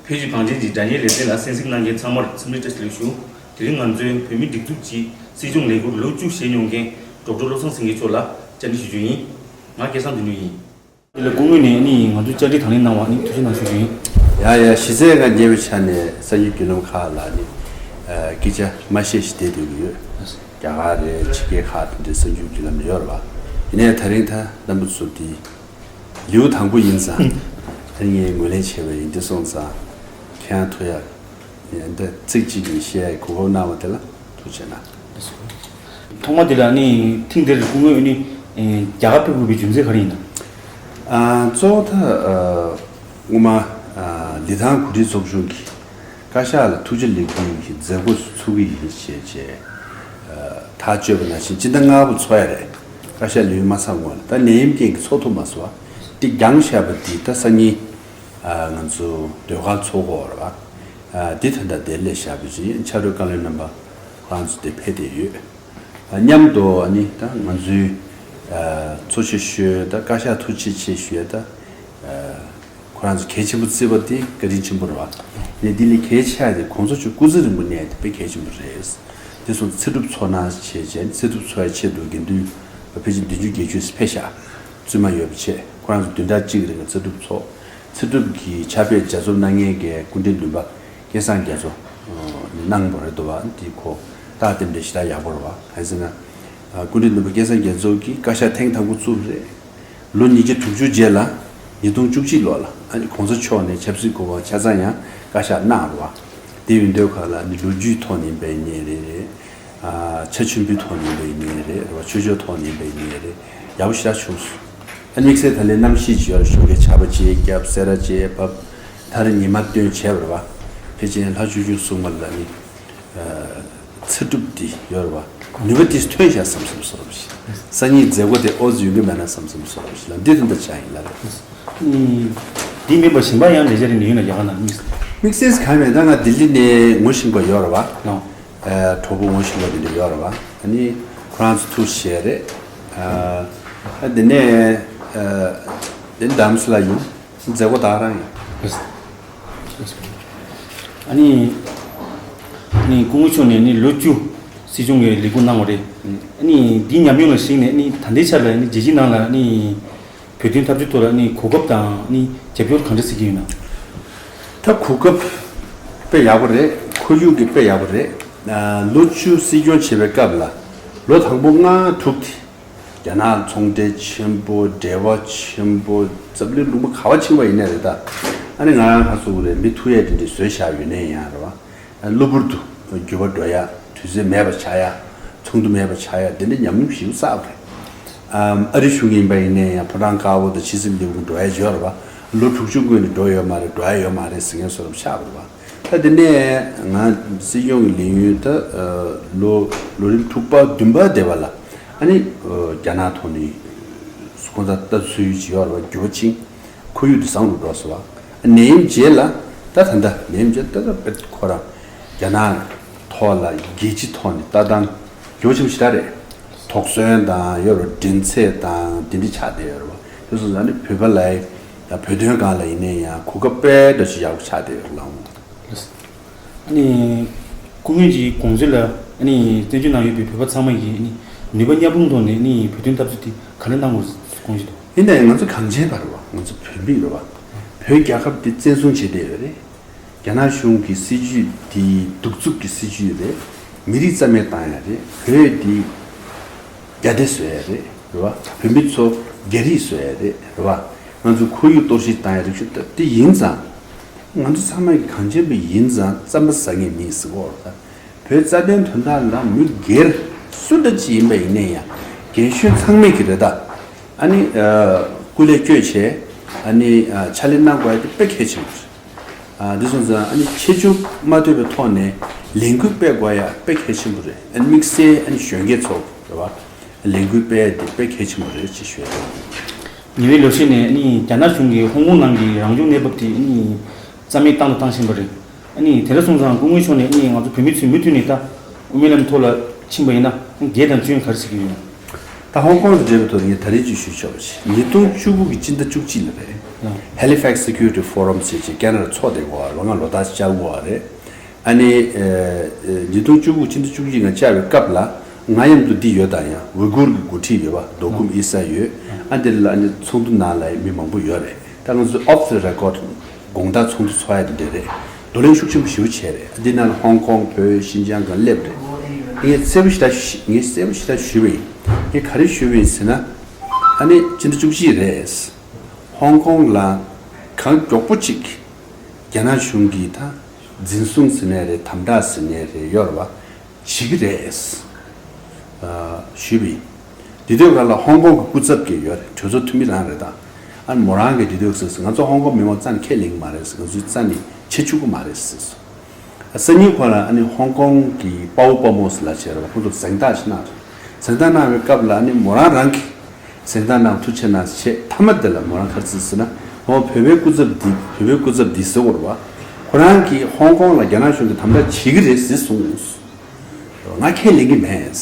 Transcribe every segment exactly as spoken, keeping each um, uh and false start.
བོད་ཀྱི་གངས་ཅན་གྱི་སྒྲ་སྙན་ལེ་ཚན་ལ་གསན་གཟིགས་གནང་མཁན་ཚང་མར་འཚམས་འདྲི་བཀྲ་ཤིས་བདེ་ལེགས་ཞུ། དེ་རིང་ང་ཚོའི་བོད་མིའི་སྒྲིག་འཛུགས་ཀྱི་སྲིད་སྐྱོང་ལས་འཁུར་ལོ་བཅུ་བཞེས་མྱོང་མཁན་ཌོག་ཊར་བློ་བཟང་སེང་གེ་མཆོག་ལ་བཅར་འདྲི་ཞུ་རྒྱུ་ཡིན། ང་སྐལ་བཟང་དོན་གྲུབ་ཡིན། དེ་ལ་སྐུ་ངོ་ནས་ནི་ང་ཚོའི་བཅར་འདྲི་དང་ལེན་གནང་བ་ནི་ཐུགས་རྗེ་གནང་ཞུ་རྒྱུ་ཡིན། ཡ་ཡ། གཞི་རྩའི་ང་སྙན་པའི་ཆ་ནས་གསར་འགྱུར་བརྒྱུད་ལམ་ཁག་ལ་ནི་ཨ་སྐད་ཆ་མ་བཤད་ཞིག་བསྡད་སྡོད་ཀྱི་ཡོད། རྒྱ་གར་རེད། ཕྱི་རྒྱལ་ཁག་དེ་འདྲའི་གསར་འགྱུར་བརྒྱུད་ལམ་ལ་ཡོད་རེད་པ། ཡིན་ནའི་ད་རིང་ད་རྣམ་པ་ཚོ་འདི་ལེའུ་དང་པོ་ཡིན་ཙང་ད་ངས་ངོས་ལེན་བྱས་པ་ཡིན། འདི་སོང་ཙང་ཁྱེད་རང་ཐུགས་ཡག་འདི་ཚིག་གཅིག་གིས་བཤད་གོ་སྐབས་གནང་བ་དེ་ལ་ཐུགས་རྗེ་གནང་། ཐོག་མ་དེ་ལ་ནི་ཐེངས་འདིར་སྐུ་ངོ་ནི་རྒྱ་གར་ཕེབས་དགོས་པའི་རྒྱུ་མཚན་ག་རེ་ཡིན་ནམ། ཨ་གཙོ་བོ་ད་ཨ་སྔོན་མ་ཨ་ལི་ཐང་གོ་སྒྲིག་ཚོགས་ཆུང་གིས་བཀའ་ཤག་ལ་ཐུགས་རྗེ་ལེགས་འབུལ་གྱི་མཛད་སྒོ་ཚུགས་ཀྱི་ཡིན་ཞེས་བྱས་ཨ་ཐག་གཅོད་པ་ནང་བཞིན་སྤྱི་ཟླ་ལྔ་པ་ཚོགས་ཡ་རེད། བཀའ་ཤག་ལས་ཡུན་མ་ཚང་སྔོན་ལ། ད་ནད་ཡམས་རྐྱེན་གྱིས་ཚོགས་ཐུབ་མ་སོང་བ། དེ་འགྱངས་བཞག་པ་འདི་ད་སང་ཉིན་ཨ་ང་ཚོ་ཟློས་གར་ཚོགས་དགོས་རེད་པ། ཨ་འདི་ད་ལྟ་དེ་སླེབས་བཞག་པ་ཅིག་ཡིན། ཕྱག་རོགས་བཀའ་བློན་རྣམ་པ་ཁོ་རང་ཚོ་དེ་ཕེབས་བསྡད་ཡོད། ཨ་མཉམ་དུ་ཨ་ནི་ད་ང་ཚོའི་ཨ་ཚོགས་ཆེན་ཤོས་ད་བཀའ་ཤག་ཐུགས་རྗེ་ཆེ་ཞུ་ཡ་ད་ཨ་ཁོ་རང་ཚོ་གལ་ཆེན་པོ་བརྩི་བ་དེ་བཀའ་དྲིན་ཆེན་པོ་རེད་པ། ནས་འདི་ལས་གལ་ཆེ་ཡ་དེ་གོང་ས་མཆོག་སྐུ་ཚེ་རིང་པོ་གནས་དེ་དཔེ་གལ་ཆེན་པོ་རེད། དེ་སོང་ཚེ་སྒྲུབ་ཚོགས་གནང་བྱས་བྱས་ཚེ་སྒྲུབ་ཚོགས་ཡ་ཆེད་དུ་དགེ་འདུན་ཕལ་ཆེར་བདུན་ཅུ་བརྒྱད་ཅུ་ཕེབས་ཤག་བཙུན་མ་ཡོད་པ་བྱས་ཁོ་རང་ཚོ་བདུན་ཕྲག་གཅིག་རིང་ཚེ་སྒྲུབ་ཚོགས། ཚེ་སྒྲུབ་ཀྱི་ཕྱག་དཔེ་ལྗགས་རྩོམ་གནང་མཁན་གྱི་སྐུ་ཕྲེང་བདུན་པ་སྐལ་བཟང་རྒྱ་མཚོ་ནས་གནང་བ་རེད་འདུག་བ། འདི་ཁོ་རྟགས་རྟེན་འབྲེལ་ཞེ་དྲག་ཡག་པོ་རེད་བ། གང་ཡིན་ཟེར་ན་སྐུ་ཕྲེང་བདུན་པ་སྐལ་བཟང་རྒྱ་མཚོ་གིས་བཀའ་ཤག་ཐེངས་དང་པོ་བཙུགས་རེད། ལོ་ཉིས་བརྒྱ་དྲུག་ཅུ་རྗེས་ལ་ཉིས་སྟོང་བཅུ་གཅིག་ལོ་ལ་ཨ་ནི་གོང་ས་མཆོག་ནས་ཆབ་སྲིད་སྐུ་པར་ཆ་ཚང་ཡང་བཀའ་ཤག་གནང་རེད་བ། དེ་ཡིན་དུས་ག་ལ་ནི་ལོ་རྒྱུས་ཐོག་ནས་ཡིན་པ་ཡིན་ནའི་རེད། རེད། ཨ་ཆ་ཆེན་པོའི་ཐོག་ནས་ཡིན་པ་ཡིན་ནའི་རེད། རེད་བ། ཆོས་ཕྱོགས་ཐོག་ནས་ཡིན་པ་ཡིན་ནའི་རེད། ཡག་པོ་ཞེ་དྲག་བྱུང་སོང་། ཨ་དམིགས་བསལ་ད་ལན་གནམ་གཤིས་ཀྱི་ཡོད་རེད། ཞོགས་ཀས་ཆར་པ་ཅིག་བརྒྱབ། སེ་ར་ཅིག་བབས། མཐར་ཉི་མ་སྟོན་བྱས་པ་རེད་བ། ཕལ་ཆེར་ལྷ་ཆོས་སྐྱོང་སྲུང་མ་ལ་ནི། ཚེ་སྒྲུབ་འདི་ཡོད་རེད་བ། ནུས་པ་འདི་ཐོན་ཤག་བསམ་བསམ་བཟོ་འདྲ་ཞིག་སང་ཉིན་མཛད་སྒོ་དེ་ཨོ་ཙི་ཡོང་གི་མེད་ན་བསམ་བསམ་བཟོ་འདྲ་ཞིག་ལ་འདི་དོན་དག་ཆགས་ཡིན་ལ་རེད། ཨུམ། འདི་མིན་པ་གཞན་པ་ཡང་ལས་བྱ་རིགས་ནས་ཡོད་ན་ཡག་ག་ན་དམིགས། དམིགས་བསལ་གང་མེད། ད་ང་ལྡི་ལི་ནས་ངོ་ཤེས་པ་ཡོད་རེད་བ། ནོ། ཨ་གྲོགས་པོ་ངོ་ཤེས་པ་དེ་འདྲ་ཡོད་རེད་བ། ཨ་ནི་ཁོ་རང་ཚོ་ཐུགས་བཞེས་རེད། ཨ་ཨ་དེ་ནས་ཨ་དེ་ནས་དྷ་རམ་ས་ལ་ཡོང་། མཛད་སྒོ་ད་ག་རང་ཡིན། ཨ་ནི། ཨ་ནི་སྐུ་ངོ་མཆོག་ནས་ནི་ལོ་བཅུ་སྲིད་སྐྱོང་གི་ལས་འཁུར་གནང་བ་རེད། ཨ་ནི་འདིའི་ཉམས་མྱོང་ལ་གཞིགས་ནས་ནི་ད་ལྟའི་ཆར་ལ་ནི་རྒྱལ་སྤྱིའི་ནང་ལ་ནི་བོད་དོན་འཐབ་རྩོད་ཐོག་ལ་ནི་གོ་སྐབས་དང་ནི་རྒྱབ་སྐྱོར་གང་འདྲ་གཟིགས་ཀྱི་ཡོད་ན། ད་གོ་སྐབས་དཔེ་ཡག་པོ་རེད། ཁོར་ཡུག་གི་དཔེ་ཡག་པོ་རེད། ལོ་བཅུ་སྲིད་སྐྱོང་བྱེད་པའི་སྐབས་ལ་ལོ་དང་པོ་ལྔ་དྲུག་དེ། རྒྱ་ནག་ཚོང་འབྲེལ་ཆེན་པོ། འབྲེལ་བ་ཆེན་པོ། འཛམ་གླིང་ལུང་པ་ག་བ་ཕྱིན་པ་ཡིན་ནའི་རེད་ད། ཨ་ནི་ང་རང་ཧ་སུ་གུ་རེད། མི་ཐུག་ཡས་དེ་འདྲས་བཟོས་བཞག་ཡོད་ནའི་ཡང་རེད་བ། གློ་བུར་དུ་འགྱུར་བ་འགྲོ་ཡ། དུས་ཚོད་མེད་པ་ཆགས་ཡ། ཚོགས་འདུ་མེད་པ་ཆགས་ཡ། དེ་འདྲ་ཉམས་མྱོང་ཞིག་བསགས་པ་རེད། ཨ་རི་གཞུང་ཡིན་པ་ཡིན་ནའི་ཡང་ཕོ་བྲང་དཀར་པོ་དང་ཕྱི་སྲིད་ལས་ཁུངས་འགྲོ་ཡ་ཡོད་རེད་བ། ལོ་དྲུག་ཅུ་སྔོན་ནས་འགྲོ་ཡོད་མ་རེད། འགྲོ་ཡ་ཡོད་མ་རེད་ཟེར་མཁན་བཟོ་འདྲ་ཆགས་པ་རེད་བ། ད་དེ་ནས་ང་སྲིད་སྐྱོང་གི་ལས་ཡུན་ད་ལོ་ལོ་རིམ་དྲུག་པ་བདུན་པ་དེ་བ་ལ་ཨ་ནི་རྒྱ་ནག་ཐོག་ནས་ཁོང་ཚོ་ལྟ་ཚུལ་ཅིག་ཡོད་རེད་བ། འགྱུར་བ་ཕྱིན། ཁོར་ཡུག་དེ་བཟང་རུ་འགྲོ་སོང་བ། ནད་ཡམས་རྗེས་ལ་ད་ད་ལྟ་ནད་ཡམས་རྗེས་ད་ལྟ་དཔེ་ཁོ་རང་རྒྱ་ནག་ཐོག་ལ་རྒྱལ་སྤྱི་ཐོག་ནས་ལྟ་སྟངས་འགྱུར་བ་ཕྱིན་པ་ཞིག་ད་རེད། དོགས་ཟོན་དང་ཡོད་རེད་བ། འགྲན་ཚད་དང་དེ་འདྲ་ཆགས་བསྡད་ཡོད་རེད་བ། དེ་སོང་ཙང་ནི་བོད་པ་ལ་ཡང་བོད་དོན་སྒང་ལ་ཡིན་ནའི་ཡང་གོ་སྐབས་དཔེ་འདྲ་ཞིག་ཡག་པོ་ཆགས་བསྡད་ཡོད་རེད་ལགས། ཨ་ནི། སྐུ་ངོ་གི་དགོངས་ཚུལ་ལ་ཨ་ནི་བཙན་བྱོལ་ནང་ཡོད་པའི་བོད་པ་ཚང་མ་གིས་ཨ་ནི་ནུས་པ་མཉམ་སྤུངས་ཐོག་ནས་ཨ་ནི་བོད་དོན་འཐབ་རྩོད་དེ་ག་འདྲ་གནང་དགོས་དགོངས་ཀྱི་འདུག་ཡིན་ནའི་ང་ཚོ་གངས་ཅན་པ་རེད་བ། ང་ཚོ་བོད་མི་རེད་བ། བོད་རྒྱལ་ཁབ་དེ་བཙན་བཟུང་བྱས་བསྡད་ཡོད་རེད། རྒྱ་ནག་གཞུང་གི་སྲིད་ཇུས་དེ་གདུག་རྩུབ་ཀྱི་སྲིད་ཇུས་རེད། མི་རིགས་རྩ་མེད་བཏང་ཡ་རེད། བོད་དེ་རྒྱ་སྡེ་བཟོ་ཡ་རེད། རེད་བ། བོད་མི་ཚོ་རྒྱ་རིགས་བཟོ་ཡ་རེད། རེད་བ། ང་ཚོ་ཁོར་ཡུག་གཏོར་བཤིག་བཏང་ཡ་རེད། ཞུ་ད་དེ་ཡིན་ཙང་། ང་ཚོ་ཚང་མ་གི་གངས་ཅན་པ་ཡིན་ཙང་རྩམ་པ་ཟ་མཁན་མི་ཟེར་གོ་ར། བོད་རྩ་དོན་དོན་དག་ལ་མི་སྒེར་སུ་འདྲ་ཅིག་ཡིན་པ་ཡིན་ནའི་ཡང་རྒན་གཞོན་ཚང་མས་ཀྱི་རེད་ད། ཨ་ནི་ཨ་སྐུ་ལས་བསྐྱོན་བྱས་ཨ་ནི་ཨ་ཕྱག་ལས་གནང་དགོས་ཡ་དེ་དཔེ་གལ་ཆེན་པོ་རེད། ཨ་འདི་སོང་ཙང་ཨ་ནི་ཆེ་ཆུང་མ་ལྟོས་པའི་ཐོག་ནས་ལས་འགུལ་སྤེལ་དགོས་ཡ་དཔེ་གལ་ཆེན་པོ་རེད། ཨ་ནི་དམིགས་བསལ་ཨ་ནི་གཞོན་སྐྱེས་ཚོ་རེད་བ། ལས་འགུལ་སྤེལ་ཡ་དེ་དཔེ་གལ་ཆེན་པོ་རེད་ཅེས་ཞུ་ཡ་རེད། ཉེ་བའི་ལོ་ཤས་ནས་ནི་རྒྱ་ནག་གཞུང་གིས་ཧོང་ཀོང་ནང་གི་རང་སྐྱོང་གནས་བབ་དེ་ནི་རྩ་མེད་བཏང་དང་བཏང་བཞིན་པ་རེད། ཨ་ནི་དེ་འདྲ་སོང་ཙང་སྐུ་ངོ་མཆོག་ནས་ནི་ང་ཚོ་བོད་མི་ཚོས་མུ་མཐུད་ནས་ད་དབུ་མའི་ལམ་ཐོག་ལ་ ཕྱིན་པ་ཡིན་ན་བརྒྱད་དང་བཅུ་གཉིས་ག་རེ་བྱེད་ཀྱི་ཡོད་ན། ད་ཧོང་ཀོང་དང་འབྲེལ་བའི་ཐོག་ནས་ངས་ད་རེས་ཅིག་ཞུས་ཆོག་པ་ཞིག་ཉིས་སྟོང་བཅུ་དགུ་གི་སྤྱི་ཟླ་བཅུ་གཅིག་ལ་རེད། ཨ། Halifax Security Forum ཟེར་ཅིག་ཁེ་ན་ཌ་ཚོགས་དེ་གོ་བ་ལོ་ལྔ་ལོ་ལྟར་བཅར་དགོས་པ་རེད། ཨ་ནི་ཨ་ཉིས་སྟོང་བཅུ་དགུ་སྤྱི་ཟླ་བཅུ་གཅིག་ང་བཅར་བའི་སྐབས་ལ་ང་མཉམ་དུ་འདི་ཡོད་དང་ཡང་ཝི་གུར་གྱི་འགོ་ཁྲིད་ཡོད་པ་མདོ་ཁམས་ཨི་ས་ཡོད། ཨ་འདི་ལ་ཨ་ནི་ཚོགས་འདུ་ནང་ལ་མི་མང་པོ་ཡོད་རེད། ད་ང་ཚོ་off the record དགོང་དག་ཚོགས་འདུ་ཚོགས་ཡ་དེ་འདྲ་རེད། བགྲོ་གླེང་ཤུགས་ཆེན་པོ་ཞེ་པོ་བྱས་རེད། འདི་ནང་ལ་ཧོང་ཀོང་བོད་ཤིན་ཅང་གང་སླེབས་རེད། ངས་གསལ་པོ་ཞེ་དྲག་ཞུ་ངས་གསལ་པོ་ཞེ་དྲག་ཞུས་པ་ཡིན། ངས་ག་རེ་ཞུས་པ་ཡིན་ཟེར་ན། ཨ་ནི་སྤྱི་ཟླ་བཅུ་གཅིག་རེད། ཧོང་ཀོང་ལ་གང་མགྱོགས་པོ་ཅིག་རྒྱ་ནག་གཞུང་གིས་ད་འཛིན་བཟུང་ཟེར་ནའི་རེད། དམ་དྲག་ཟེར་ནའི་རེད། ཡོད་རེད་བ། བྱེད་ཀྱི་རེད། ཨ་ཞུས་པ་ཡིན། དེ་དུས་སྒང་ལ་ཧོང་ཀོང་གི་སྐུ་ཚབ་ཀྱི་ཡོད་རེད། གྲོས་ཚོགས་འཐུས་མི་རང་རེད་ད། ཨ་ནི་མོ་རང་གིས་དེ་དུས་ཟེར་སོང་། ང་ཚོ་ཧོང་ཀོང་མི་མང་རྩ་ནས་ཁས་ལེན་གྱི་མ་རེད་ཟེར། ང་ཚོའི་རྩ་ནས་བྱེད་ཆོག་གི་མ་རེད་ཟེར་སོང་། ཨ་སང་ཉིན་ཁོ་རང་ཨ་ནི་ཧོང་ཀོང་གི་དཔའ་བོ་དཔའ་མོ་ཟེར་ལ་བྱས་རེད་བ། ཁོ་ཚོ་གཟེངས་རྟགས་ཤིག་གནང་རེད། གཟེངས་རྟགས་གནང་བའི་སྐབས་ལ་ཨ་ནི་མོ་རང་རང་གིས་གཟེངས་རྟགས་གནང་ཐུགས་ཆེ་གནང་ཞེས་མཐའ་མ་དེ་ལ་མོ་རང་ག་རེ་ཟེར་ཟེར་ན། ཨོ་བོད་པའི་སྐུ་ཚབ་འདི་བོད་པའི་སྐུ་ཚབ་འདི་ཟེར་བ་རེད་བ། ཁོ་རང་གིས་ཧོང་ཀོང་ལ་རྒྱ་ནག་གཞུང་གིས་དམ་དྲག་བྱེད་ཀྱི་རེད་ཟེར་གསུངས། ང་ཁས་ལེན་གྱི་མེད།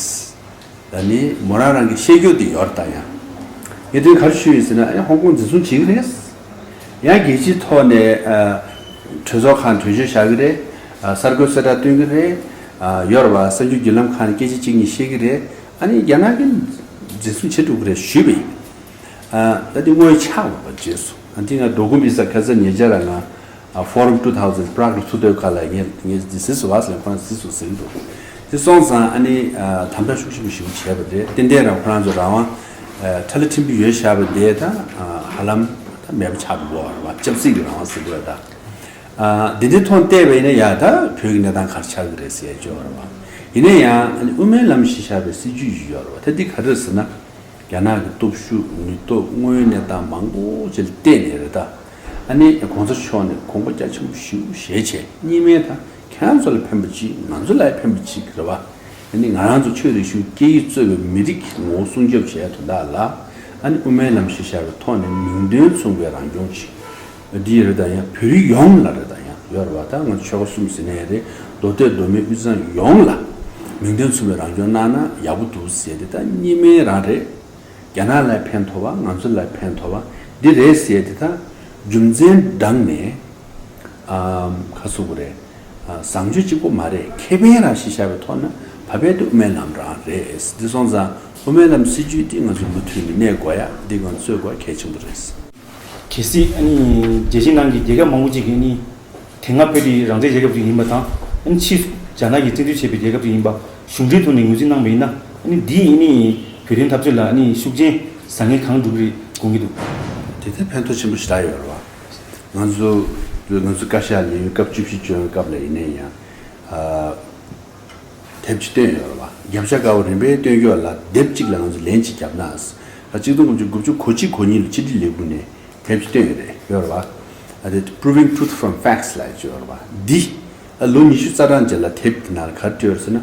ད་ནི་མོ་རང་རང་གི་བཤད་རྒྱུ་དེ་ཡོད་ད་ཡང་། ངས་དོན་ག་རེ་ཞུས་ཡིན་ཟེར་ན། ཨ་ནི་ཧོང་ཀོང་འཛིན་བཟུང་བྱེད་ཀྱི་རེད། ཡང་རྒྱལ་སྤྱིའི་ཐོག་ནས་ཨ་གྲོས་ཚོགས་ཁང་གྲོས་ཆོད་བཞག་གི་རེད། ཨ་གསར་འགོད་གསལ་བསྒྲགས་སྟོན་གྱི་རེད། ཨ་ཡོད་རེད་བ། གསར་འགྱུར་བརྒྱུད་ལམ་ཁག་ནས་སྐད་ཆ་གཅིག་གཉིས་བཤད་ཀྱི་རེད། ཨ་ནི་རྒྱ་ནག་གིས་འཛིན་བཟུང་བྱེད་འགྲོ་གི་རེད་ཞུས་པ་ཡིན། ཨ་ད་དེ་དངོས་ཆགས་པ་རྗེས་སུ་ཨ་འདི་ང་འགྲོ་ཀུན་པའི་ས་ཁ་ས་ཉེ་ཆར་ང་ཨ་Forum two thousand Prague ལ་ཚུགས་དུས་ཁ་ལ་ངས་ངས་འདི་ཟེར་སོང་བ་ཟེར། ཁོ་རང་ཟེར་སོང་ཟེར་གྱི་འདུག་དེ་སོང་ཙང་ཨ་ནི་ཨ་དམ་དྲག་ཤུགས་ཆེན་པོ་ཞིག་བྱས་པ་རེད། ཏན་ཏན་རང་ཁོ་རང་ཚོ་རང་དབང་ཨ་ཁྲ་ལ་ཁྲིམས་དཔོན་ཡོད་བཞག་པ་དེ་ད་ཨ་ཧ་ལམ་ད་མེད་པ་ཆགས་འགྲོ་གི་ཡོད་རེད་བ། ཆབ་སྲིད་ཀྱི་རང་དབང་ཟེར་དགོས་རེད་ད། ཨ་འདི་འདྲའི་ཐོག་བལྟས་པ་ཡིན་ན་ཡ་ད་བོད་ཀྱི་གནས་སྟངས་ག་རེ་ཆགས་ཀྱི་རེད་ཟེར་ཡ་ཅིག་ཡོད་རེད་བ། ཡིན་ན་ཡང་ཨ་ནི་དབུ་མའི་ལམ་ཞེས་བྱ་བའི་སྲིད་བྱུས་ཡོད་རེད་བ། ད་འདི་ག་རེ་རེད་ཟེར་ན། རྒྱ་ནག་གི་སྟོབས་ཤུགས་ནུས་སྟོབས་དངོས་ཡོད་གནས་སྟངས་མང་པོ་ཅིག་ལ་བལྟས་ནས་རེད་ད། ཨ་ནི་གོང་ས་མཆོག་ནས་དགོངས་པ་རྒྱ་ཆེན་པོ་ཞེ་པོ་བཞེས་བྱས། གཉིས་སྨན་ད་ཁྱེད་རང་ཚོ་ལ་ཕན་པ་གཅིག་ང་ཚོ་ལ་ཡང་ཕན་པ་གཅིག་རེད་བ། ཨ་ནི་ང་རང་ཚོ་ཆོས་རིག་གཞུང་སྐད་ཡིག་གཙོས་པའི་མི་རིགས་ཀྱི་ངོ་བོ་སྲུང་སྐྱོབ་བྱས་དོན་དག་ལ། ཨ་ནི་དབུ་མའི་ལམ་ཞེས་བྱ་བའི་ཐོག་ནས་མིང་དོན་མཚུངས་པའི་རང་སྐྱོང་ཅིག་འདི་རེད་ད་ཡང་བོད་རིགས་ཡོངས་ལ་རེད་ད་ཡང་ཡོད་རེད་བ། ད་ང་ཚོ་ཆོལ་ཁ་གསུམ་ཟེར་ནའི་རེད། མདོ་སྟོད་མདོ་སྨད་དབུས་གཙང་ཡོངས་ལ་མིང་དོན་མཚུངས་པའི་རང་སྐྱོང་གནང་ན་ཡག་པོ་འདུག་ཟེར་ཏེ། ད་གཉིས་སྨན་རང་རེད། རྒྱ་ནག་ལ་ཕན་ཐོགས་པ་ང་ཚོ་ལ་ཕན་ཐོགས་པ་འདི་རེད་ཟེར་ཏེ། ད་རྒྱུ་མཚན་བགྲངས་ནས་ཨམ་ཁ་གསུང་གི་རེད། ཨ་བཟང་སྤྱོད་གཅིག་པོ་མ་རེད། ཁེ་ཕན་རང་ཞེས་བྱ་བའི་ཐོག་ན་བབས་པའི་དུ་དབུ་མའི་ལམ་རང་རེད། འདི་སོང་ཙང་དབུ་མའི་ལམ་སྲིད་བྱུས་འདི་ང་ཚོ་མུ་མཐུད་ནས་གནས་དགོས་ཡ་འདི་ང་ཚོས་དགོས་གལ་ཆེན་པོ་རེད། གལ་སྲིད་ཨ་ནི་རྒྱལ་སྤྱིའི་ནང་གི་རྒྱལ་ཁབ་མང་པོ་ཅིག་གིས་ཨ་ནི་དེ་སྔ་བོད་དེ་རང་བཙན་རྒྱལ་ཁབ་ཅིག་ཡིན་པ་དང་། ཨ་ནི་ཕྱིས་སུ་རྒྱ་ནག་གིས་བཙན་འཛུལ་བྱས་པའི་རྒྱལ་ཁབ་ཅིག་ཡིན་པ་གཞུང་འབྲེལ་ཐོག་ནས་ངོས་འཛིན་གནང་བ་ཡིན་ན། ཨ་ནི་འདིས་ཨ་ནི་བོད་དོན་འཐབ་རྩོད་ལ་ཨ་ནི་ཤུགས་རྐྱེན་བཟང་ངན་གང་འགྲོ་གི་རེད་དགོངས་ཀྱི་འདུག་དེ་ལྟར་ཕན་ཐོགས་ཆེན་པོ་ཞེ་དྲག་ཡོད་རེད་བ། ང་ཚོ་ང་ཚོ་བཀའ་ཤག་ལས་ཡུན་སྐབས་བཅུ་བཞི་བཅོ་ལྔ་སྐབས་ལ་ཡིན་ནའི་ཡང་ཨ་དེབ་ཅིག་བཏོན་ཡོད་རེད་བ། རྒྱབ་ཤ་དཀར་པོ་རིམ་པས་བཏོན་རྒྱུ་ལ་དེབ་གཅིག་ལ་ང་ཚོ་ལན་གཅིག་བརྒྱབ་ན། ཨ་གཅིག་སྟོང་དགུ་བརྒྱ་དགུ་བཅུ་གོ་གཅིག་གོ་གཉིས་ལ་ཕྱི་དྲིལ་ལས་ཁུངས་ནས་དེབ་ཅིག་བཏོན་ཡོད་རེད་ཡོད་རེད་བ། ཨ་དེ་Proving Truth from Facts ལབ་ཡ་ཅིག་ཡོད་རེད་བ། འདི་ཨ་ལོ་ཉི་ཤུ་རྩ་གྲངས་རྗེས་ལ་དེབ་དེ་ནང་ལ་ག་རེ་བྲིས་ཡོད་རེད་ཟེར་ན།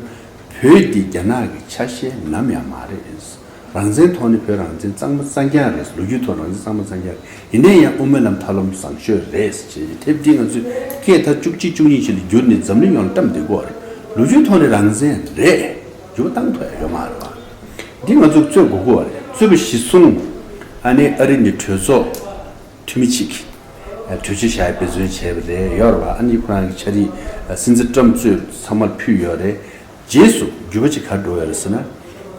བོད་འདི་རྒྱ་ནག་གི་ཆ་ཤས་ནམ་ཡང་མ་རེད། རང་བཙན་ཐོག་ནས་བོད་རང་བཙན་གཙང་མ་གཙང་རྐྱང་རེད། ལོ་རྒྱུས་ཐོག་རང་བཙན་གཙང་མ་གཙང་རྐྱང་རེད། ཡིན་ན་ཡང་དབུ་མའི་ལམ་ཐབས་ལམ་བཟང་ཤོས་རེད་ཅེས་དེབ་འདི་ང་ཚོས་སྐད་ད་བཅུ་གཅིག་བཅུ་གཉིས་ཅིག་ལ་བསྒྱུར་ནས་འཛམ་གླིང་ཡོངས་ལ་བཀྲམ་བསྡད་ཀྱི་ཡོད་རེད། ལོ་རྒྱུས་ཐོག་ནས་རང་བཙན་རེད། འགྱུར་བ་བཏང་ཐུབ་ཡ་ཡོད་མ་རེད་བ། འདི་ང་ཚོས་རྩོད་དགོས་ཀྱི་ཡོད་རེད། རྩོད་པ་གཞི་བཟུང་ཨ་ནི་ཨ་རི་ནས་གྲོས་ཚོགས་འཐུས་མི་གཅིག་གིས་གྲོས་ཆོད་བཞག་ཡ་འབད་བརྩོན་བྱས་པ་རེད་ཡོད་རེད་བ། ཨ་ནི་ཁོ་རང་གི་ཕྱག་བྲིས་སྲིད་འཛིན་ཊམ་གཙོས་ཚང་མར་ཕུལ་ཡོད་རེད། རྗེས་སུ་འགྱུར་བ་ཅིག་ག་རེ་འགྲོ་ཡོད་རེད་ཟེར་ན།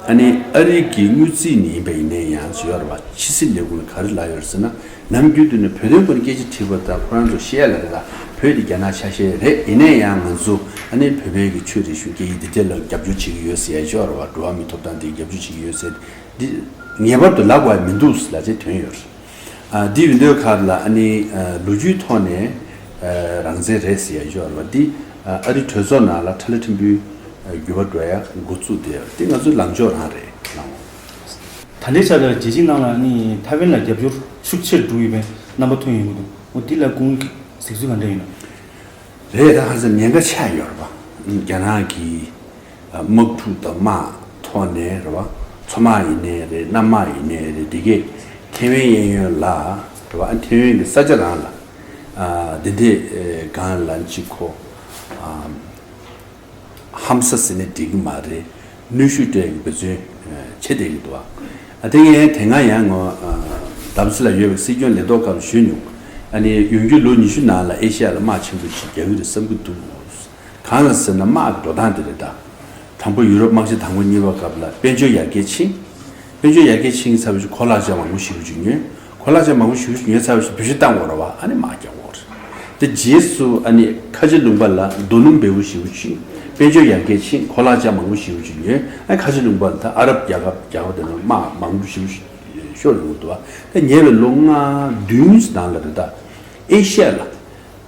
ཨ་ནི་ཨ་རི་གི་དངུལ་རྩིས་ནས་ཡིན་པ་ཡིན་ནའི་ཡང་ཅིག་ཡོད་རེད་བ། ཕྱི་སྲིད་ལས་ཁུངས་ལ་ག་རེ་ལབ་ཡོད་རེད་ཟེར་ན། ནམ་རྒྱུན་དུ་ནི་བོད་དོན་སྐོར་ནས་སྐད་ཆ་དྲིས་པ་དང་ཁོ་རང་ཚོ་བཤད་ཡ་ལ་རེད་ད། བོད་འདི་རྒྱ་ནག་ཆ་ཤས་རེད། ཡིན་ནའི་ཡང་ང་ཚོ་ཨ་ནི་བོད་པའི་གི་ཆོས་རིག་གཞུང་སྐད་ཡིག་འདི་འདྲ་ལ་རྒྱབ་སྐྱོར་བྱེད་ཀྱི་ཡོད་ཟེར་ཡ་ཅིག་ཡོད་རེད་བ། འགྲོ་བ་མིའི་ཐོབ་ཐང་དེ་རྒྱབ་སྐྱོར་བྱེད་ཀྱི་ཡོད་ཟེར། འདི་ངེས་པར་དུ་ལབ་དགོས་ཡ་མི་འདུག་ལབ་བྱས་ཐོན་ཡོད་རེད། ཨ་འདི་ཡིན་དུས་ཁར་ལ་ཨ་ནི་ཨ་ལོ་རྒྱུས་ཐོག་ནས་ཨ་རང་བཙན་རེད་ཟེར་ཡ་ཡོད་རེད་བ། འདི་ཨ་ཨ་རི་གྲོས་ཚོགས་ནང་ལ་ཁྲ་ལ་ཕྲན་བུའི་ཨ་འགྱུར་བ་འགྲོ་ཡ་འགོ་བཙུགས་བསྡད་ཡོད་རེད། འདི་ང་ཚོའི་ལངས་ཕྱོགས་རང་རེད་ལགས། ད་ལྟའི་ཆར་ལ་རྒྱལ་སྤྱིའི་ནང་ལ་ཨ་ནི་ཐའེ་ཝན་ལ་རྒྱབ་སྐྱོར་ཤུགས་ཆེར་འགྲོ་ཡོད་པའི་རྣམ་པ་ཐོན་ཡོང་གི་འདུག་འོ་འདི་ལ་ཁོང་གི་གཟིགས་ཚུལ་ག་འདྲ་ཡོད་ན། རེད། ད་ཧ་ཅང་ཉེན་ཁ་ཆགས་ཡོད་རེད་བ། རྒྱ་ནག་གིས་དམག་འཁྲུག་དང་དམག་ཐོག་ནས་རེད་བ། མཚོ་དམག་ཡིན་ནའི་རེད། གནམ་དམག་ཡིན་ནའི་རེད། འདི་གས་ཐེ་ཝན་གཡས་གཡོན་ལ་རེད་བ། ཨ་ཐེ་ཝན་གྱི་ས་ཆ་རང་ལ་ཨ་འདི་འདྲས་ཨེ་གང་ལ་ཅིག་ཁོ་ཨ་ཧམ་ས་ཟེར་ནས་འགྲིག་གི་མ་རེད། གནོན་ཤུགས་སྤྲད་ཀྱི་འབད་བརྩོན་བྱེད་བསྡད་ཀྱི་འདུག་ཨ་དེ་ངས་དེ་སྔ་ཡང་ངོ་དམ་སྲི་ལ་ཡོད་པའི་སྲིད་སྐྱོང་ལས་ཐོག་སྐབས་ཞུས་མྱོང་། ཨ་ནི་ཡོང་རྒྱུ་ལོ་ཉི་ཤུ་ནང་ལ་ཨེ་ཤ་ཡ་ལ་དམག་ཆེན་པོ་ཞིག་རྒྱག་གི་རེད་བསམ་གྱི་འདུག་གང་ལ་ཟེར་ན་དམག་གི་འགྲོ་སྟངས་དེ་རེད་ད། དང་པོ་ཡུ་རོབ་དམག་ཆེན་དང་པོ་གཉིས་པ་སྐབས་ལ་དཔལ་འབྱོར་ཡར་རྒྱས་ཕྱིན། དཔལ་འབྱོར་ཡར་རྒྱས་ཕྱིན་ཚར་བའི་གོ་ལག་ཆ་མང་པོ་ཞེ་པོ་ཅིག་ཉོས། གོ་ལག་ཆ་མང་པོ་ཞེ་པོ་ཅིག་ཉོས་ཚར་བའི་བེད་སྤྱོད་བཏང་དགོས་རེད་བ། ཨ་ནི་དམག་རྒྱག་དགོས་རེད། དེ་རྗེས་སུ་ཨ་ནི་ཁ་ཆེ་ལུང་པ་ལ་རྡོ་སྣུམ་འབེལ་པོ་ཞེ་པོ་ཅིག་དཔལ་འབྱོར་ཡར་རྒྱས་ཕྱིན། གོ་ལག་ཆ་མང་པོ་ཞེ་པོ་ཅིག་ཉོས། ཨ་ཁ་ཆེ་ལུང་པ་ལ་ད་ཨ་རབ་རྒྱལ་ཁབ་རྒྱལ་ཁབ་དེ་ནང་དམག་མང་པོ་ཞེ་པོ་ཤོར་ཡོང་གི་འདུག་བ། ད་ཉེ་བའི་ལོ་ལྔ་བདུན་ནང་ལ་རེད་ད། ཨེ་ཤ་ཡ་ལ།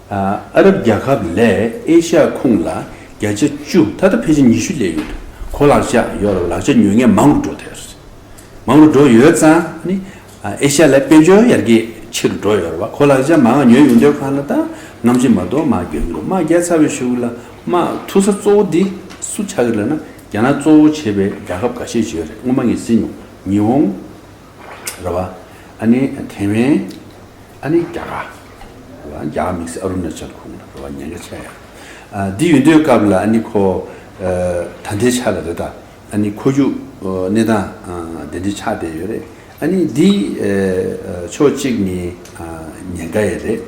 ཨ་རབ་རྒྱལ་ཁབ་ལས་ཨེ་ཤ་ཡ་ཁོངས་ལ་བརྒྱ་ཆ་བཅུ་ད་ལྟ་ཕལ་ཆེར་ཉི་ཤུ་སླེབས་ཡོད་འདུག་གོ་ལག་ཆ་ཡོད་རེད་བ། ལག་ཆ་ཉོ་མཁན་མང་རུ་འགྲོ་ཐལ། མང་རུ་འགྲོ་ཡོད་ཙང་ནི་ཨེ་ཤ་ཡ་ལ་དཔལ་འབྱོར་ཡར་རྒྱས་ཆེ་རུ་འགྲོ་ཡོད་རེད་བ། གོ་ལག་ཆ་མང་ཉོ་ཡོང་དུས་གང་ལ་ད་ནམ་ཞིག་མ་གཏོགས་དམག་རྒྱག་གི་རེད། དམག་རྒྱག་ཚར་བའི་གཞུག་ལ་དམག་ཐུག་ས་གཙོ་བོ་འདི་སུ་ཆགས་ཀྱི་རེད་ན་རྒྱ་ནག་གཙོ་བོ་བྱས་པའི་རྒྱལ་ཁབ་འགའ་ཤས་ཅིག་ཡོད་རེད། སྔོན་མ་ངས་གཟིགས་མྱོང་། ཉི་ཧོང་། རེད་བ། ཨ་ནི་ཐེ་ཝན། ཨ་ནི་རྒྱ་གར། རེད་བ། རྒྱ་གར་དམིགས་བསལ་ཨ་རུ་ན་ཅལ་ཁོངས་ལ་རེད་བ། ཉེན་ཁ་ཆེ་ཡ། ཨ་འདི་ཡོད་དུས་སྐབས་ལ་ཨ་ནི་ཁོ། ཨ་ད་ལྟའི་ཆ་ལ་རེད་ད། ཨ་ནི་ཁོར་ཡུག་ཨ་གནས་སྟངས་ཨ་དེ་འདྲའི་ཆགས་བསྡད་ཡོད་རེད། ཨ་ནི་འདི་ཨ་ཕྱོགས་གཅིག་ནས་ཨ་ཉེན་ཁ་ཡོད་རེད།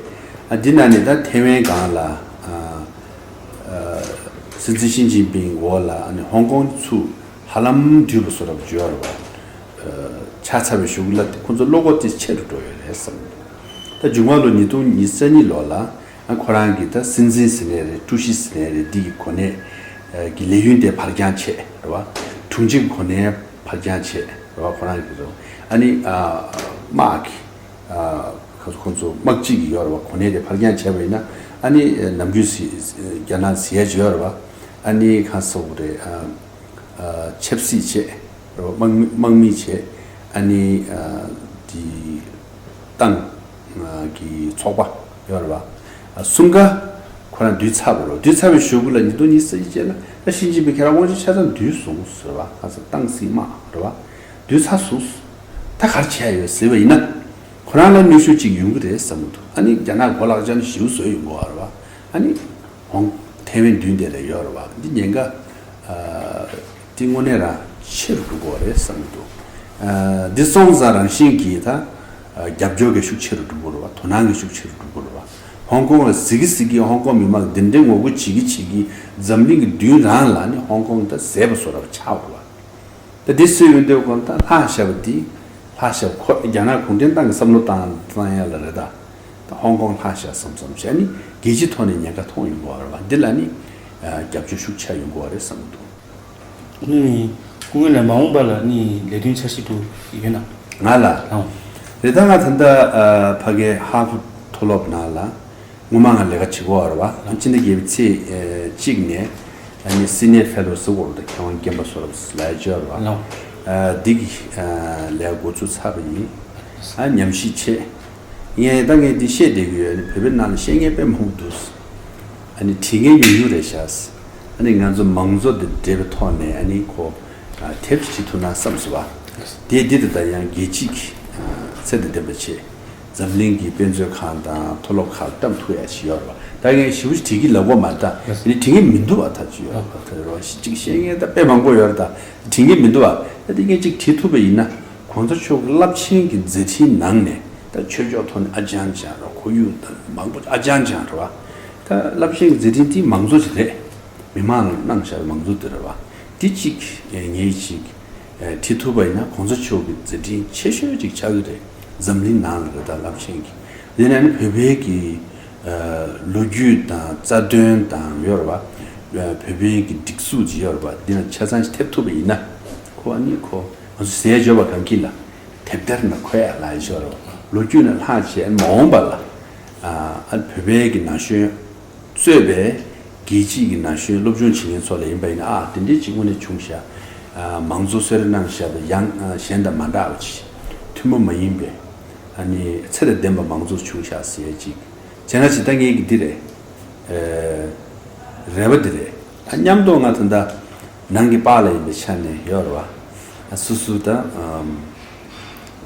ཨ་འདི་ནང་ནས་ད་ཐེ་ཝན་སྒང་ལ་ཨ་ཨ་སྲིད་འཛིན་ཞི་ཅིན་ཕིང་འོག་ལ་ཨ་ནི་ཧོང་ཀོང་ཚུར་ཧ་ལམ་བསྡུས་པ་བཟོ་འདྲ་བརྗོད་ཡོད་རེད་བ། ཆགས་ཚར་བའི་གཞུག་ལ་ཁོ་ཚོ་བློ་ཁོག་དེ་ཆེ་རུ་འགྲོ་ཡོད་རེད་བསམ། ད་འབྱུང་བ་ལོ་ཉིས་སྟོང་ཉི་ཤུ་རྩ་གཉིས་ལོ་ལ་ཨ་ཁོ་རང་གི་ད་སྲིད་འཛིན་ཟེར་ནའི་རེད། ཀྲུའུ་ཞི་ཟེར་ནའི་རེད། འདི་གི་གོ་གནས་ཀྱི་ལས་ཡུན་དེ་ཕར་འགྱངས་བྱས་རེད་བ། དྲུང་ཆེ་གི་གོ་གནས་ཕར་འགྱངས་བྱས་རེད་བ། ཁོ་རང་གི་རེད། ཨ་ནི་དམག་གི་ཁོ་ཚོ་དམག་སྤྱི་གི་ཡོད་རེད་བ། གོ་གནས་དེ་ཕར་འགྱངས་བྱས་པ་ཡིན་ན་ཨ་ནི་ནམ་རྒྱུན་རྒྱ་ནག་ཟེར་ཡ་ཅིག་ཡོད་རེད་བ། ཨ་ནི་གང་ཟེར་དགོས་རེད། ཆབ་སྲིད་བྱས། དམག་མི་དམག་མི་བྱས། ཨ་ནི་དེ་ཏང་གི་ཚོགས་པ་ཡོད་རེད་བ། གསུམ་ཀ་ཁོ་རང་བསྡུས་ཚར་བ་རེད། བསྡུས་ཚར་བའི་གཞུག་གུ་ལ་ཉིས་སྟོང་ཉི་ཤུ་རྩ་གཅིག་ལ་ད་ཞི་ཅིན་ཕིང་ཁྱེད་རང་དབང་ཆ་ཆ་ཚང་བསྡུས་སོང་ཟེར་བ། ཁ་ས་ཏང་སྲིད་དམག་རེད་བ། བསྡུས་ཚར་སོང་། ད་ག་རེ་བྱས་ཡོད་ཟེར་བ་ཡིན་ན། ཁོ་རང་ལ་གནོན་ཤུགས་གཅིག་ཡོང་གི་རེད་བསམ་གྱི་འདུག་ཨ་ནི་རྒྱ་ནག་གོ་ལག་ཆ་ནི་ཞེ་པོ་བཟོས་ཡོང་གི་ཡོད་རེད་བ། ཨ་ནི་ཧོང་ཐེ་ཝན་མདུན་དེ་ལ་ཡོད་རེད་བ། འདི་ཉེན་ཁ་འདི་དངོས་གནས་རང་ཆེ་རུ་འགྲོ་གི་ཡོད་རེད་བསམ་གྱི་འདུག་འདི་སོང་ཙང་རང་བཞིན་གྱིས་ད་རྒྱབ་སྐྱོར་གྱི་ཤུགས་ཆེ་རུ་འགྲོ་གི་རེད་བ། དོ་སྣང་གི་ཤུགས་ཆེ་རུ་འགྲོ་གི་རེད་བ། ཧོང་ཀོང་ལ་གཟིགས་ཀྱི་གཟིགས་ཀྱི་ཧོང་ཀོང་མི་མང་གི་འདི་འདྲའི་ངོ་རྒོལ་བྱེད་ཀྱི་བྱེད་ཀྱི་འཛམ་གླིང་གི་མདུན་རང་ལ་ནི་ཧོང་ཀོང་ད་ཟད་པ་བཟོ་འདྲ་བ་ཆགས་འགྲོ་བ། ད་འདི་སུས་ཡོང་དུས་གོང་ད་ལྷག་བཞག་པ་འདི། ལྷག་བཞག་པ་ཁོ་རྒྱ་ནག་གུང་ཁྲན་ཏང་གི་བསམ་བློ་བཏང་བཏང་ཡ་ལ་རེད་ད། ད་ཧོང་ཀོང་ལྷག་བཞག་བསམ་བསམ་བྱས་ནི་རྒྱལ་སྤྱིའི་ཐོག་ནས་ཉེན་ཁ་མཐོང་ཡོང་གི་ཡོད་རེད་བ། འདི་ལ་ནི་རྒྱབ་སྐྱོར་ཤུགས་ཆེ་ཡོང་གི་ཡོད་རེད་བསམ་གྱི་འདུག་ནི་སྐུ་ངོ་ལ་མ་འོངས་པ་ལ་ནི་ལས་དོན་འཆར་གཞི་དུ་ཡོད་ན། ང་ལ། ལའོ། རེད་ད་ང་ད་ལྟ་ཕ་གའི་ཧར་ཝརཌ་མཐོ་སློབ་ནང་ལ། སྔོན་མ་ང་ལས་ཀ་བྱེད་ཀྱི་ཡོད་རེད་བ། ལའོ། ཕྱི་ཟླ་བརྒྱད་པའི་ཚེས་གཅིག་ནས་ཨ་ནི་སི་ནི་ཡར་ཕེ་ལོ་ཟེར་བ་རེད། མཁས་དབང་རྒན་པ་བཟོ་འདྲ་ལབ་ཡ་ཅིག་ཡོད་རེད་བ། ལའོ། ཨ་འདི་གི་ཨ་ལས་ཀ་འགོ་ཚུགས་ཚར་བ་ཡིན། ཨ་ཉམས་ཞིབ་བྱས། ངས་ད་ངས་འདི་བཤད་བསྡད་ཀྱི་ཡོད། ཨ་ནི་བོད་པའི་ནང་ལ་བཤད་མཁན་དཔེ་མང་པོ་འདུག་ཨ་ནི་བྲིས་མཁན་ཉུང་ཉུང་རེད་ཤག་ཨ་ནི་ང་ཚོ་མང་གཙོ་དང་འབྲེལ་བའི་ཐོག་ནས་ཨ་ནི་ཁོ་ཨ་དེབ་ཅིག་བྲིས་ཐུབ་ན་བསམ་སོང་བ། དེ་འདི་དང་ད་ཡང་རྒྱལ་སྤྱི་གི་ཨ་ཚད་དང་ལྡན་པ་བྱས། འཛམ་གླིང་གི་དཔེ་མཛོད་ཁང་དང་མཐོ་སློབ་ཁག་བཀྲམ་ཐུབ་ཡ་ཞིག་ཡོད་རེད་བ། ད་ངས་ཞེ་པོ་ཅིག་བྲིས་ཀྱི་ལབ་དགོས་མ་རེད་ད། ཡིན་ནའི་བྲིས་མཁན་མི་འདུག་བ། ད་ཅིག་ཡོད་རེད་བ། ད་རེད་བ། ཅིག་བཤད་མཁན་ད་དཔེ་མང་པོ་ཡོད་རེད་ད། བྲིས་མཁན་མི་འདུག་བ། ད་འདི་ངས་ཅིག་བྲིས་ཐུབ་པ་ཡིན་ན། གོང་ས་མཆོག་གི་རླབས་ཆེན་གྱི་མཛད་འཕྲིན་ནང་ནས་ད་ཆོས་ཕྱོགས་ཐོག་ནས་ཨ་ཅང་ཅང་རེད། ཁོར་ཡུག་དང་མང་པོ་ཨ་ཅང་ཅང་རེད་བ། ད་རླབས་ཆེན་གྱི་མཛད་འཕྲིན་དེ་མང་གཙོ་ཅིག་རེད། མི་མང་ལ་གནང་བཞག་པའི་མང་གཙོ་དེ་རེད་བ། དེ་གཅིག་ངས་ཅིག་བྲིས་ཐུབ་པ་ཡིན་ན་གོང་ས་མཆོག་གི་མཛད་འཕྲིན་ཆེ་ཤོས་ཅིག་ཆགས་ཀྱི་རེད། འཛམ་གླིང་ནང་ལ་རེད་ད། རླབས་ཆེན་གྱི། དེ་ནས་ནི་བོད་པའི་གི་ལོ་རྒྱུས་དང་རྩ་དོན་དང་ཡོད་རེད་བ། བོད་པའི་གི་སྒྲིག་འཛུགས་ཅིག་ཡོད་རེད་བ། འདི་ན་ཆ་ཚང་ཞིག་ཐེབས་ཐུབ་པ་ཡིན་ན། ཁོ་ཨ་ནི་ཁོ་ང་ཚོ་ཟས་འཇོག་པ་གང་གི་ལ་དེབ་ཐེར་ན་ཁོ་ཡ་ལ་ཡ་ཤོར་རོ། ལོ་རྒྱུས་ན་ལྷག་བྱས་མ་འོངས་པ་ལ་ཨ་བོད་པའི་གི་ན་གཞོན་གཙོས་པའི་རྒྱལ་སྤྱིའི་གི་ན་གཞོན་སློབ་སྦྱོང་བྱེད་མཁན་ཚོ་ལ་ཡིན་པ་ཡིན་ན། ཨ་དེ་འདྲའི་ཅིག་དངོས་གནས་བྱུང་ཤག་ཨ་མང་གཙོ་གསོལ་རས་གནང་བཞག་པའི་ཡང་ཨ་གཞན་དང་མ་འདྲ་བ་ཅིག་ཐུན་མོང་མ་ཡིན་པའི་ཨ་ནི་ཚད་དང་ལྡན་པ་མང་གཙོ་བྱུང་ཤག་ཟེར་ཡ་ཅིག་བྱས་ན་ཅིག་ད་ངས་གི་འདི་རེད། ཨེ། རེ་བ་འདི་རེད། ཨ་མཉམ་དུ་ང་ད་ལྟ་ནང་གི་པཱ་ལགས་ཡིན་པའི་ཆ་ནས་ཡོད་རེད་བ། ཨ་སོ་སོ་ད་ཨམ།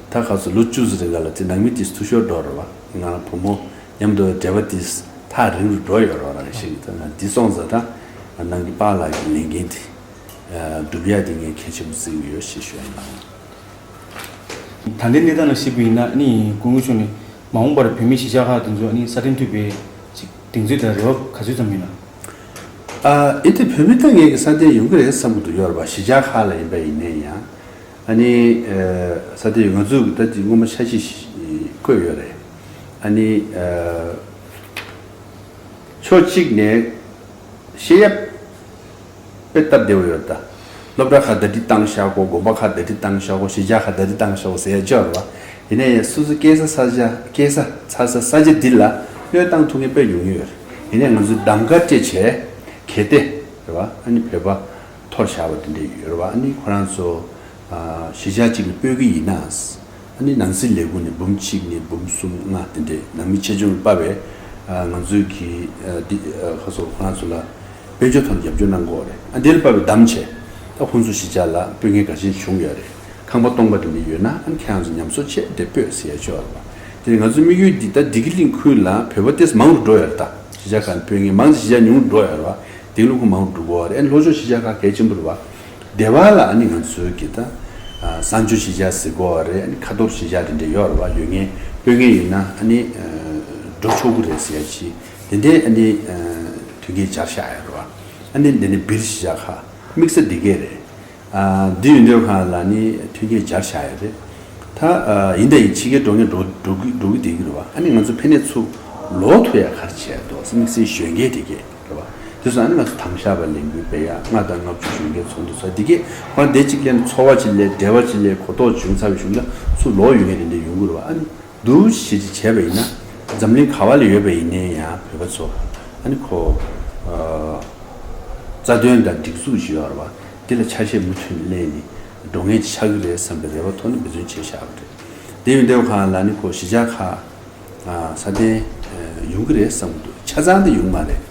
ད་ག་ཚོད་ལོ་བཅུ་ཙམ་རིང་ག་ལ་དེ་ནང་མི་དེ་འཐུས་ཤོར་འགྲོ་རེད་བ། ང་བུ་མོ་མཉམ་དུ་འབྲེལ་བ་དེ་ཐག་རིང་རུ་འགྲོ་ཡོད་རེད་བ། རང་བཞིན་གྱི་ད་ང་འདི་སོང་ཙང་ད་ནང་གི་པཱ་ལགས་ཀྱི་ལས་འགན་དེ། སྒྲུབ་ཡ་དེ་ངས་གལ་ཆེན་པོ་བརྩི་གི་ཡོད་ཞེས་ཞུ་ཡ་ཡིན། ད་ལྟའི་གནས་སྟངས་ལ་གཞིགས་པ་ཡིན་ན་ནི་སྐུ་ངོ་མཆོག་ནས་མ་འོངས་པར་བོད་མི་གཞིས་ཆགས་ཁག་དེ་ཚོ་ནི་སྲ་བརྟན་མཐུད་པའི་ཅིག་གདེང་ཚོད་དང་རེ་བ་ག་ཚོད་ཙམ་ཡོད་ན། ཨ་ཨེ་དེ་བོད་མི་ད་ངས་ཀྱི་སྲ་བརྟན་ཡོང་གི་རེད་བསམ་གྱི་འདུག་ཡོད་རེད་པ། གཞིས་ཆགས་ཁག་ལ་ཡིན་པ་ཡིན་ནའི་ཡང་། ཨ་ནི་ས་དེ་ང་ཚོས་ད་ཅིག་སྔོན་མ་འཆར་གཞི་ཞིག་བཀོད་ཡོད་རེད། ཨ་ནི་ཕྱོགས་གཅིག་ནས་ཤེས་ཡ་དཔེ་སྟབས་བདེ་བོ་ཡོད་ད། སློབ་གྲྭ་ཁག་ཟླ་སྒྲིལ་བཏང་བཞག་གོ། དགོན་པ་ཁག་ཟླ་སྒྲིལ་བཏང་བཞག་གོ། གཞིས་ཆགས་ཁག་ཟླ་སྒྲིལ་བཏང་བཞག་གོ་ཟེར་ཡ་ཅིག་ཡོད་རེད་པ། ཡིན་ནའི་སོ་སོ་སྐྱེས་ས་ས་ཆ་སྐྱེས་ས་ས་ཆ་ས་ཆ་འདི་ལ་བློས་བཏང་ཐུབ་མཁན་དཔེ་ཡོང་གི་ཡོད་རེད། ཡིན་ནའི་ང་ཚོས་གདམ་ག་སྤྲད་བྱས་གལ་ཏེ་རེད་པ། ཨ་ནི་བོད་པ་འཐོར་བཞག་པ་དེ་འདྲ་ཡོད་རེད་པ། ཨ་ནི་ཁོ་རང་ཚོ་གཞིས་ཆགས་གཅིག་ལ་སྤོས་ཀྱི་ཡིན་ན། ཨ་ནི་ནང་སྲིད་ལས་ཁུངས་ནས་འབུམ་གཅིག་ནས་འབུམ་གསུམ་ལྔ་དེ་འདྲའི་ནང་མི་ཆེ་ཆུང་ལ་དཔག་པའི་ང་ཚོས་ཀྱི་འདི་ཁ་སོ་ཁོ་རང་ཚོ་ལ་དཔལ་འབྱོར་ཐོག་ནས་རྒྱབ་སྐྱོར་གནང་དགོས་རེད། ཨ་འདི་ལ་དཔག་པའི་གདམ་བྱས། ད་ཁོང་ཚོ་གཞིས་ཆགས་ལ་སྤོས་ངན་ག་ཅན་བྱུང་ཡོད་རེད། ཁང་པ་སྟོང་པ་དེ་འདྲ་ཡོད་ན་ཨ་ནི་ཁྱེད་རང་ཚོ་ཉམས་གསོ་བྱས་དེ་སྤོས་ཟེར་ཡ་ཅིག་ཡོད་རེད་པ། དེ་ང་ཚོའི་དམིགས་ཡུལ་འདི་ད་བདེ་སྐྱིད་གླིང་ཁུལ་ལ་བོད་པ་ཏོག་ཙམ་མང་རུ་འགྲོ་ཡོད་རེད། ད་གཞིས་ཆགས་ཁག་ནས་སྤོས་ངན་མང་ཆེ་གཞིས་ཆགས་ཉུང་རུ་འགྲོ་ཡོད་རེད་པ། དེང་ལུགས་ཁུ་མང་དུ་འགྲོ་གི་རེད། ལྷོ་ཕྱོགས་གཞིས་ཆགས་ཁག་གལ་ཆེན་པོ་རེད་པ། སྡེ་བ་ལ་ཨ་ནི་ང་ཚོའི་གི་ད་གསང་སྤྱོད་གཞིས་ཆགས་ཟེར་གོ་རེད། ཨ་ནི་ཁ་ཐོར་གཞིས་ཆགས་དེ་འདྲ་ཡོད་རེད་པ། ཡོད་ངེས་སྤོས་ངན་ཡིན་ན་ཨ་ནི་འགྲོ་ཆོག་གི་རེད་ཟེར་ཡ་ཅིག་དེ་འདྲའི་ཨ་ནི་མཐུན་རྐྱེན་སྦྱར་བཞག་ཡོད་རེད་པ། ཨ་ནི་འདི་ནི་སྦིར་གཞིས་ཆགས་ཁག་དམིགས་ས་འདི་གས་རེད། འདི་ཡོད་འདོད་ཁང་ལ་ནི་མཐུན་རྐྱེན་སྦྱར་བཞག་ཡོད་རེད། ད་ཡིན་ད་ཡིན་ཕྱི་རྒྱལ་འགྲོ་མཁན་འགྲོ་འགྲོ་གི་འགྲོ་གི་བསྡད་ཀྱི་རེད་པ། ཨ་ནི་ང་ཚོ་ཕན་ནས་ཚུར་ལོག་ཐུབ་ཡ་ག་རེ་བྱས་འདུག་དམིགས་བསལ་གཞོན་སྐྱེས་དེ་གས་རེད་པ། དེ་ཚོ་ཨ་ནི་ང་ཚོ་དྭངས་ཤ་བ་ལས་འགུལ་སྤེལ་ཡ་ལྔ་དང་ལྔ་བཅུ་གཞོན་སྐྱེས་ཚོགས་འདུ་ཚོགས་དེ་གས་ཁོ་རང་བསྡད་གཅིག་ལས་ཚོར་བ་གཅིག་ལས་འབྲེལ་བ་གཅིག་ལས་གོ་རྟོགས་བྱུང་ཚར་བའི་གཞུག་ལ་ཚུར་ལོག་ཡོང་མཁན་དེ་འདྲ་ཡོང་གི་རེད་པ། ཨ་ནི། འདུ་ཤེས་ཅིག་བྱས་པ་ཡིན་ན་འཛམ་གླིང་ག་བ་ལ་ཡོད་པ་ཡིན་ནའི་ཡང་བོད་པ་ཚོ་ཨ་ནི་ཁོ་རྩ་དོན་དང་སྒྲིག་འཛུགས་ཤིག་ཡོད་རེད་པ། འདི་ལ་ཆ་ཤས་མུ་མཐུད་སླེབས་ནས་འགྲོ་ངེས་ཅིག་ཆགས་ཀྱི་རེད་བསམ་པའི་རེ་བ་ཐོག་ནས་འབད་བརྩོན་བྱས་བཞག་པ་རེད། དེ་ཡོད་འདོད་ཁང་ལ་ནི་ཁོ་གཞིས་ཆགས་ཁག་སྲ་བརྟན་ཡོང་གི་རེད་བསམ་གྱི་འདུག་ཆ་ཚང་དེ་ཡོང་མ་རེད།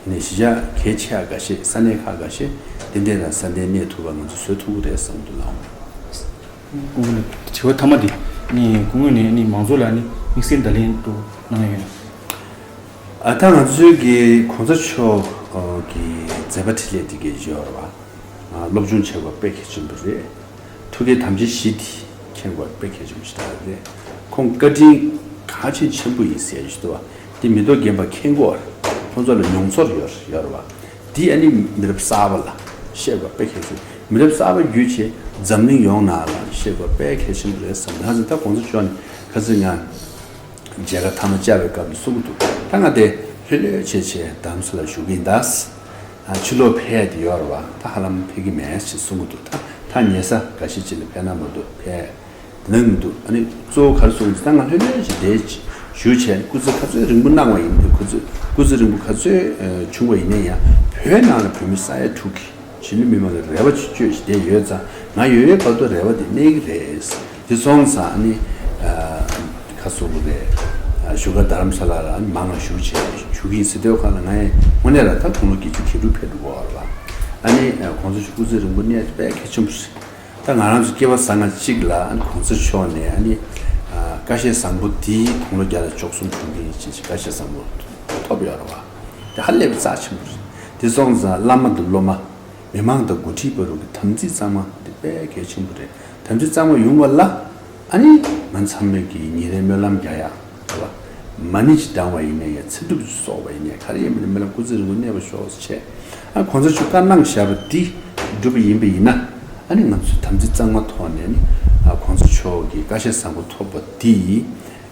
ནས་གཞིས་ཆགས་གལ་ཆེ་བ་འགའ་ཤས་ས་གནས་ཁག་འགའ་ཤས་ཏན་ཏན་རང་ས་གནས་གནས་ཐུབ་པ་ང་ཚོ་བཟོ་ཐུབ་ཀྱི་རེད་བསམ་འདུག་ལགས། དྲི་བ་མཐའ་མ་དེ་ནི་སྐུ་ངོ་ནས་ནི་མང་ཚོགས་ལ་ནི་དམིགས་བསལ་བརྡ་ལན་དུ་གནང་ཡོད་ན། ཨ་ད་ང་ཚོའི་གི་གོང་ས་མཆོག་གི་མཛད་པ་འཕྲིན་ལས་དེ་གའི་ཡོད་རེད་བ། སློབ་སྦྱོང་བྱེད་དགོས་དཔེ་གལ་ཆེན་པོ་རེད། ཐུགས་ཀའི་དམ་བཅའ་བཞི་དེ་མཁྱེན་དགོས་དཔེ་གལ་ཆེན་པོ་ཞིག་རེད། ཁོང་བཀའ་དྲིན་གལ་ཆེན་ཆེན་པོ་ཡིན་ཟེར་ཞུ་དོ། དེ་མི་ཐོག་རྒན་པ་མཁྱེན་གོ། ཁོང་ཚོ་ལ་མྱོང་ཚོར་ཡོད་ཡོད་རེད་བ། དེ་ཨ་ནི་མི་རབས་གསར་པ་ལ་བཤད་དགོས་དཔེ་གལ་ཆེན། མི་རབས་གསར་པ་བརྒྱུད་བྱས་འཛམ་གླིང་ཡོངས་ནང་ལ་བཤད་དགོས་དཔེ་གལ་ཆེན་པོ་རེད་བསམ། ད་ཚོད་ད་གོང་ས་མཆོག་ནས་ཁ་སང་ང་མཇལ་ཁ་མཐའ་མ་བཅར་བའི་སྐབས་ལ་གསུང་གི་འདུག་ད་ང་དེ་ལྷོད་ལྷོད་བྱས་བྱས་རྡ་རམ་ས་ལ་བཞུགས་ཀྱི་ཡིན་ད། ཕྱི་ལོགས་ཕེབས་ཡ་དེ་ཡོད་རེད་བ། ད་ཧ་ལམ་ཕེབས་ཀྱི་མེད་ཅེས་གསུང་གི་འདུག་ད་ད་ཉལ་ས་འགའ་ཤས་ཅིག་ལ་ཕེབས་ན་མ་གཏོགས་ཕེབས་ནང་མི་འདུག་ཨ་ནི་གཙོ་བོ་ག་རེ་གསུང་གི་འདུག་ད་ང་ལྷོད་ལྷོད་ཅིག་བསྡད་ཅིག་བཞུགས་བྱས་སྐུ་ཚེ་ག་ཚོད་རིང་པོ་གནང་བ་ཡིན་འདུག་སྐུ་ཚེ་སྐུ་ཚེ་རིང་པོ་ག་ཚོད་བྱུང་བ་ཡིན་ན་ཡང་བོད་ནང་ལ་བོད་མི་ས་ཡ་དྲུག་གི་གཞིས་ལུས་མི་མང་གི་རེ་བ་ཅིག་བཅོལ་ཞིག་བསྡད་ཡོད་ཙང་ང་ཡོད་ཡོད་བར་དུ་རེ་བ་དེ་གནས་ཀྱི་རེད། དེ་སོང་ཙང་ཨ་ནི་ཁ་གསོ་གི་རེད། བཞུགས་སྒར་རྡ་རམ་ས་ལ་ལ་ཨ་ནི་མང་ལ་བཞུགས་བྱས་བཞུགས་ཀྱི་ཡིན་ཟེར་དུས་ཁ་ལ་ང་ཡང་དངོས་གནས་ལ་ད་དགུང་ལོ་བརྒྱད་ཅུ་གྱ་དྲུག་ཕེབས་འགྲོ་གི་ཡོད་རེད་བ། ཨ་ནི་གོང་ས་མཆོག་སྐུ་ཚེ་རིང་པོ་གནས་དཔེ་གལ་ཆེན་པོ་རེད། ད་ང་རང་ཚོ་སྐྱེ་བ་བཟང་ང་གཅིག་ལ་ཨ་ནི་གོང་ས་མཆོག་ནས་ཨ་ནི་བཀའ་བཤད་བཟང་པོ་འདི་དགུང་ལོ་བརྒྱ་དང་བཅུ་གསུམ་གྲོངས་ཀྱི་ཡིན་ཅེས་བཀའ་བཤད་བཟང་པོ་ཐོབ་ཡོད་རེད་བ། དེ་ཧ་ལས་པའི་རྩ་ཆེན་པོ་རེད། དེ་སོང་ཙང་བླ་མ་དང་སློབ་མ། མི་མང་དང་འགོ་ཁྲིད་བར་གྱི་དམ་ཚིག་གཙང་མ་འདི་དཔེ་གལ་ཆེན་པོ་རེད། དམ་ཚིག་གཙང་མ་ཡོང་བ་ལ་ཨ་ནི་ང་ཚང་མས་ཀྱི་ཉིན་རེའི་སྨོན་ལམ་རྒྱག་ཡ་རེད་བ། མ་ཎི་ཅིག་བགྲང་བ་ཡིན་ནའི་ཡང་ཚེ་སྒྲུབ་ཅིག་གསོག་པ་ཡིན་ནའི་ག་རེ་ཡིན་མིན་སྨོན་ལམ་སྐུ་ཚེ་རིང་པོ་གནས་པར་ཤོག་ཅེས་བྱས། ཨ་གོང་ས་མཆོག་བཀའ་གནང་བཞག་པ་འདི་སྒྲུབ་པ་ཡིན་པ་ཡིན་ན་ཨ་ནི་ང་ཚོས་དམ་ཚིག་གཙང་མ་ཐོག་ནས་ནི་ཨ་གོང་ས་མཆོག་གི་བཀའ་བཤད་བཟང་པོ་ཐོབ་པ་འདི་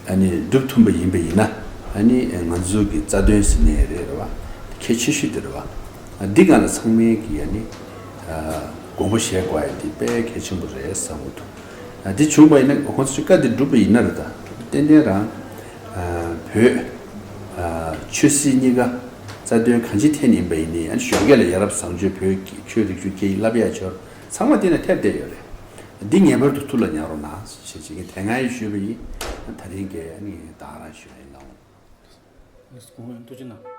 ཨ་ནི་སྒྲུབ་ཐུབ་པ་ཡིན་པ་ཡིན་ན་ཨ་ནི་ང་ཚོ་གི་རྩ་དོན་ཟེར་ནའི་རེད་རེད་བ། གལ་ཆེ་ཤོས་དེ་རེད་བ། འདི་གང་ལ་ཚང་མས་ཀྱི་ཡ་ནི་དགོངས་པ་བཞེས་དགོས་ཡ་འདི་དཔེ་གལ་ཆེན་པོ་རེད་བསམ་གྱི་འདུག་འདི་བྱུང་བ་ཡིན་ན་གོང་ས་མཆོག་བཀའ་འདི་བསྒྲུབས་པ་ཡིན་ན་རེད་ད་ཏན་ཏན་རང་བོད་ཆོས་སྲིད་གཉིས་ཀ་རྩ་དོན་གང་ཅིའི་ཐད་ནས་ཡིན་པ་ཡིན་ནའི་ཡང་གཞོན་སྐྱེས་ལ་ཡ་རབས་བཟང་སྤྱོད་བོད་ཀྱི་ཆོས་རིག་གཞུང་སྐད་ཡིག་བསླབ་ཡ་ཆོར་ཚང་མ་འདི་ན་ཐེབས་བསྡད་ཡོད་རེད། འདི་ངེས་པར་དུ་ཐུགས་ལ་ཉར་རོགས་གནང་ཞེས་བྱེད་ཀྱི་དེ་སྔ་ཡི་ཞུས་པ་ཡིན། ད་རིང་གི་ནི་ད་རང་ཞུ་ཡ་ཡིན་ལགས། ཐུགས་རྗེ་གནང་།